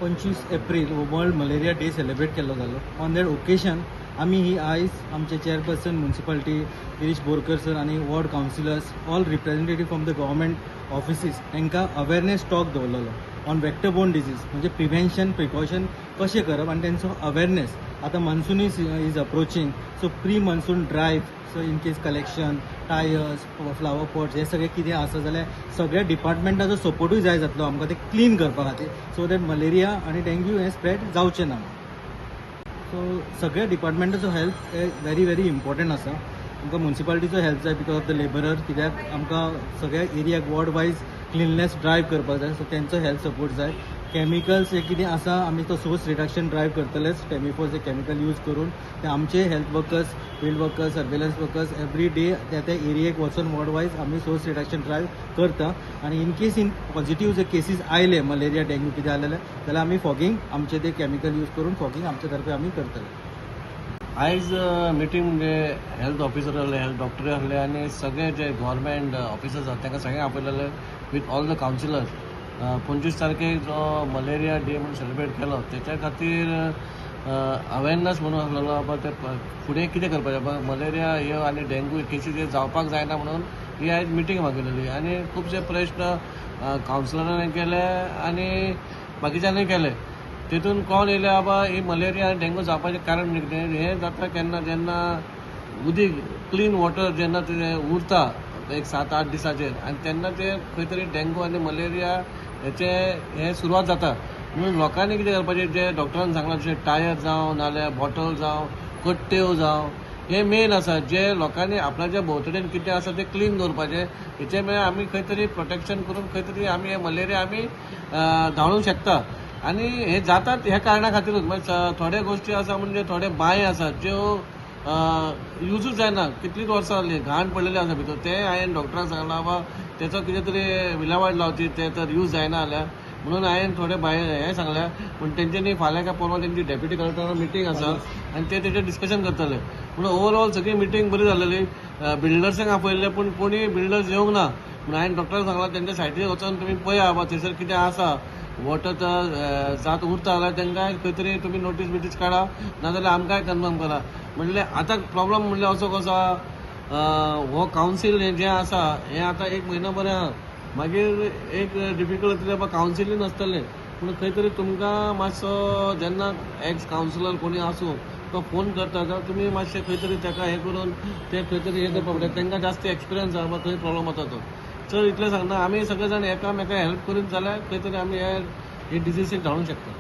25 एप्रील हो world malaria day celebrate केल्लो जालो. ऑन that occasion आमी ही आयज आमचे chairperson municipality Girish Borkar sir आनी ward councillors, all representative from the government offices हांकां अवेरनेस टॉक दवरलेलो ऑन वेक्टर बोर्न डिजीज, म्हणजे प्रिवेन्शन, प्रिकॉशन कशें करप आनी तेंचो अवेरनेस. आतां monsoon is approaching, so pre monsoon drive, so in case collection, tyres, flower pots हे सगळे कितें आसा जाल्यार सगळ्या डिपार्टमेंटाचो सपोर्टूय जाय जातलो आमकां ते क्लीन करपा खातीर, सो that malaria आनी डेंग्यू हे स्प्रेड जावचें ना. सो सगळ्या डिपार्टमेंटाचो हेल्प हे व्हेरी व्हेरी इम्पॉर्टंट आसा. आमकां म्युन्सिपालिटीचो हेल्प जाय because of the labourer, कित्याक आमकां सगळ्या एरियाक वॉर्ड वायज क्लिननेस ड्रायव करपाक जाय. सो तेंचो हेल्प सपोर्ट जाय. केमिकल्स हे कितें आसा, आमी तो सोर्स रिडक्शन ड्रायव करतलेच. टेमिफॉस हे केमिकल यूज करून ते आमचे health workers, field workers, surveillance workers every day त्या त्या एरियेक वचून वॉर्ड वायज आमी सोर्स रिडक्शन ड्रायव करता. आनी इन केस इन पॉझिटीव जर केसीस आयले, मलेरिया, डेंग्यू कितें आलेले जाल्यार आमी फॉगिंग, आमचे ते केमिकल यूज करून फॉगिंग आमचे तर्फे आमी करतले. आयज मिटींग म्हणजे हेल्थ ऑफिसर आहले, हेल्थ डॉक्टर आहले आनी सगळे जे गव्हर्मेंट ऑफिसर्स आसा तांकां सगळ्यांक आपयलेले विथ ऑल the councillors. 25 तारखेक जो मलेरिया डे म्हणून सेलिब्रेट केलो, तेच्या खातीर अवेरनस म्हणून आसलेलो बाबा ते फुडें कितें करपाचें, बाबा मलेरिया ह्यो आनी डेंग्यू केसीस हे जावपाक जायना म्हणून ही आयज मिटींग मागयलेली. आनी खुबशे प्रश्न कावन्सिलरांनी केले आनी बाकीच्यांनी केले. तितून कोण येयले, बाबा ही मलेरिया आनी डेंग्यू जावपाचें कारण म्हणजे कितें, हें जाता केन्ना, जेन्ना उदीक, क्लीन वॉटर जेन्ना तें उरता एक 7-8 दिसाचेर आनी तेन्ना ते खंय तरी डेंग्यू आनी मलेरिया हेचे हें सुरवात जाता. म्हणून लोकांनी कितें करपाचें, जे डॉक्टरान सांगलां तशें टायर जावं नाल्यार बॉटल जावं, कट्ट्यो जावं, हे मेन आसा जे लोकांनी आपल्याच्या भोंवतणीन कितें आसा तें क्लीन दवरपाचें. हेचे म्हळ्यार आमी खंय तरी प्रोटेक्शन करून खंय तरी आमी हे मलेरिया आमी धांवडूंक शकता. आनी हे जातात ह्या कारणा खातीरूच. मागीर थोडे गोश्टी आसा, म्हणजे थोडे बांय आसात ज्यो युजूच जायना, कितलींच वर्सां जालीं घाण पडलेली आसा भितर. ते हांवें डॉक्टराक सांगलां, बाबा तेचो कितें तरी विलेवाट लावची, ते तर यूज जायना जाल्यार म्हणून. हांवें थोडे बाय हें सांगल्या, पूण तेंच्यांनी फाल्यां काय परवां तेंची डेप्युटी कलेक्टरा मिटींग आसा आनी ते तेजेर डिस्कशन करतले. पूण ओवरऑल सगळी मिटींग बरी जालेली. बिल्डर्सांक आपयल्ले, पूण कोणी बिल्डर्स येवंक ना. पूण हांवें डॉक्टराक सांगलां, तेंच्या सायटीर वचोन तुमी पळया बाबा थंयसर कितें आसा, वॉटर जात उरता जाल्यार तांकां खंय तरी तुमी नोटीस बिटीस काडा, नाजाल्यार आमकांय कन्फर्म करा. म्हणल्यार आतां प्रॉब्लम म्हणल्यार असो कसो आहा, हो कावन्सील हें जें आसा हें आतां एक म्हयनो बरें आहा, मागीर एक डिफिकल्ट जातलें बाबा, कावन्सिलूय नासतलें. पूण खंय तरी तुमकां मातसो जेन्ना एक्स कावन्सिलर कोणी आसूं, तो फोन करता जाल्यार तुमी मातशें खंय तरी ताका हें करून ते खंय तरी हें करपा पडटा. तांकां जास्त एक्सपिरियन्स आहा बाबा खंय प्रॉब्लम जाता तो. चड इतलें सांगना, आमी सगळे जाण एकामेका हेल्प करीत जाल्यार खंय तरी आमी हे डिजीसीक धाडूंक शकता.